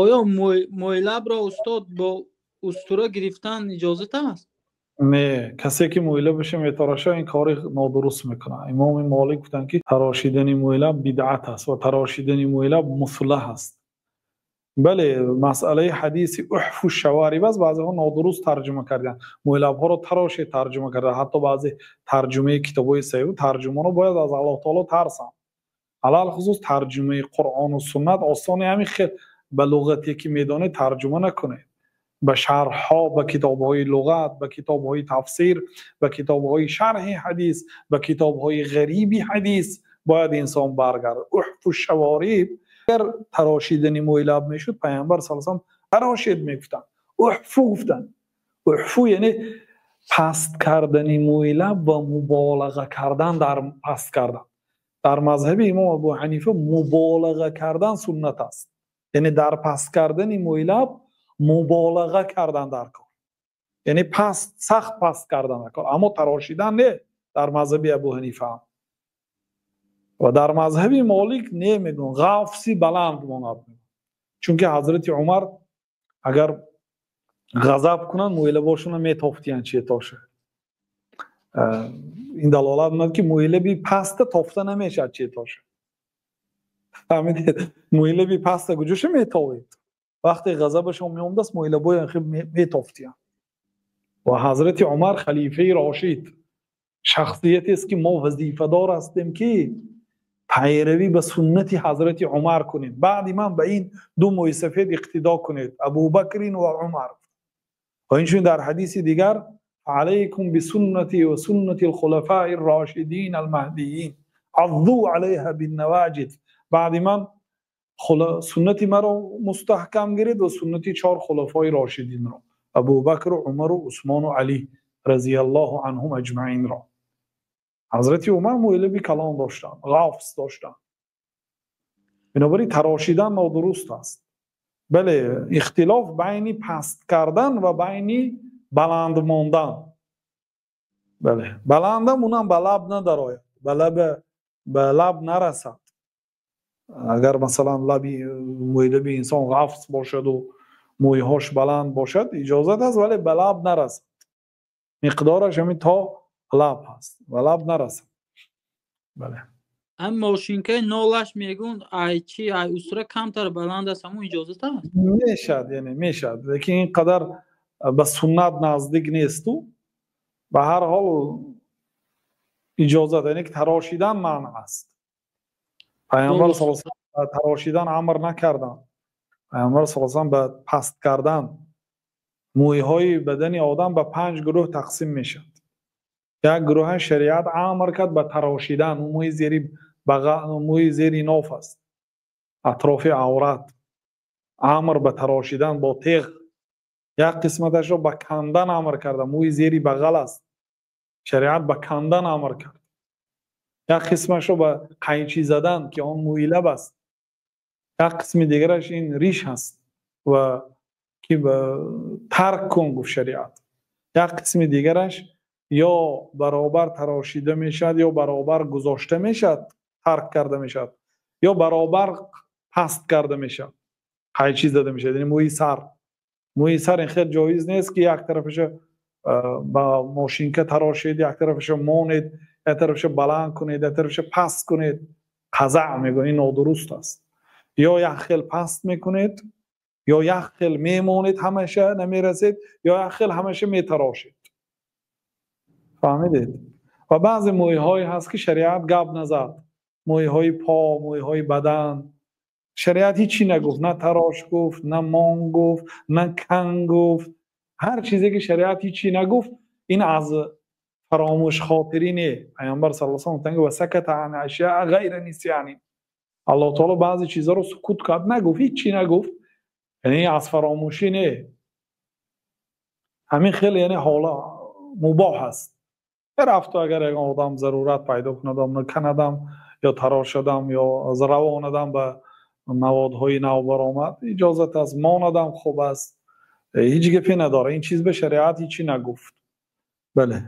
Оё мӯйлабро, устод, бо устура гирифтан иҷозат аст? Не, касе ки мӯйлабаша метароша, ин кори нодуруст мекунад. Имоми Молик гуфтанд, ки тарошидани мӯйлаб бидъат аст ва тарошидани мӯйлаб муслаҳ аст. Бале, масъалаи ҳадиси уҳфу шавариб аст, баъзеҳо нодуруст тарҷума карданд. Мӯйлабҳоро тарошед тарҷума карда, ҳатто баъзе тарҷумаи китобҳои саҳиҳ тарҷумаро бояд аз Аллоҳ таоло тарсанд. Алалхусус тарҷумаи Қуръону суннат осони ҳамин хел ба луғате ки медонед тарҷума накунед. Ба шарҳҳо, ба китобҳои луғат, ба китобҳои тафсир, ба китобҳои шарҳи ҳадис, ба китобҳои ғариби ҳадис бояд инсон баргардад. Уҳфу шавориб, агар тарошидани мӯйлаб мешуд, Пайғамбар саллаллоҳу алайҳи васаллам тарошед мегуфтанд. Уҳфу гуфтанд. Уҳфу яъне паст кардани мӯйлаб ва муболаға кардан дар паст кардан. Дар мазҳаби имом Абу Ҳанифа муболаға кардан суннат аст. Яъне дар паст кардани мӯйлаб муболаға кардан дар кор. Яъне паст, сахт паст кардан дар кор. Аммо тарошидан не дар мазҳаби Абу Ҳанифа. Ва дар мазҳаби Молик не мегӯянд, ғафси баланд монад. Чунки Ҳазрати Умар агар ғазаб кунанд, мӯйлабошонро метофтиянд четоша. Ин далолат менад, ки мӯйлаби паста тофта намешавад четоша. Фаҳмидед? Мӯйлаби паста куҷоша метовед? Вақте ғазабашон меомадааст, мӯйлабои метофтиянд. Ва Ҳазрати Умар халифаи рошид шахсиятест, ки мо вазифадор ҳастем, ки пайравӣ ба суннати Ҳазрати Умар кунем. Баъди ман ба ин ду мӯйсафед иқтидо кунед, Абубакрин ва Умар. Ва инчунин дар ҳадиси дигар: алайкум бисуннати ва суннати алхулафаи рошидин алмаҳдиин аззу алайҳа биннаваҷид. Баъди ман суннати маро мустаҳкам гиред ва суннати чор хулафои рошидинро, Абубакру Умару Усмону Алӣ разияллоҳу анҳум аҷмаинро. Ҳазрати Умар мӯйлаби калон доштанд, ғафс доштанд. Бинобар ин тарошидан нодуруст аст. Бале, ихтилоф байни паст кардан ва байни баланд мондан. Бале, баландам унам ба лаб надарояд, ба лаб нарасад. Агар масалан лаби мӯйлаби инсон ғафс бошаду мӯйҳош баланд бошад, иҷозат аст, вале ба лаб нарасад. Миқдораш ҳамин то лаб ҳаст, ба лаб нарасад. Бале. Ам мошинкаи нолаш мегӯн, ай чи ай устура камтар баланд аст, ҳамун иҷозат аст? Мешад, яъне мешад, лекин ин қадар ба суннат наздик несту. Ба ҳар ҳол иҷозат, яъне ки тарошидан манъ аст. Пайғамбар саллаллоҳу алайҳи васаллам тарошидан амр накарданд. Пайғамбар саллаллоҳу алайҳи васаллам ба паст кардан. Мӯйҳои бадани одам ба панҷ гурӯҳ тақсим мешавад. Як гурӯҳа шариат амр кард ба тарошидан, мӯи зери бағал, мӯи зери ноф аст, атрофи аврат, амр ба тарошидан бо теғ. Як қисматашро ба кандан амр карда, мӯи зери бағал аст, шариат ба кандан амр кард. Як қисмашро ба қайчӣ задан, ки он мӯи лаб аст. Як қисми дигараш ин риш аст ва ки тарк кун гуфт шариат. Як қисми дигараш ё баробар тарошида мешавад, ё баробар гузошта мешавад, тарк карда мешавад, ё баробар паст карда мешавад, қайчӣ зада мешавад. Яъне мӯи сар, мӯи сар ин хел ҷоиз нест, ки як тарафаша ба мошинка тарошед, як тарафаша монед, як тарафаша баланд кунед, як тарафаша паст кунед. Қазаъ мегӯянд, ин нодуруст аст. Ё як хел паст мекунед, ё як хел мемонед, ҳамаша намерасед, ё як хел ҳамаша метарошед. Фаҳмидед? Ва баъзе мӯйҳое ҳаст, ки шариат гап назад. Мӯйҳои по, мӯйҳои бадан, шариат ҳичи нагуфт, на тарош гуфт, на мон гуфт, на кан гуфт. Ҳар чизе ки шариат ҳичи нагуфт, ин аз фаромӯшхотирӣ не. Пайғамбар саллаллоҳу алайҳи васаллам гуфтанд: ва саката ан ашяа ғайра нисяни. Аллоҳ таоло баъзе чизҳоро сукут кард, нагуфт, ҳичи нагуфт, яъне аз фаромӯшӣ не. Ҳамин хел яъне ҳола мубоҳ аст. Рафту агар ягон одам зарурат пайдо кунад, канадам ё тарошадам ё аз равонадам ба маводҳои нав баромад, иҷозат аст, монадам хуб аст, ҳеҷ гапе надорад. Ин чиз ба шариат ҳичи нагуфт. Бале.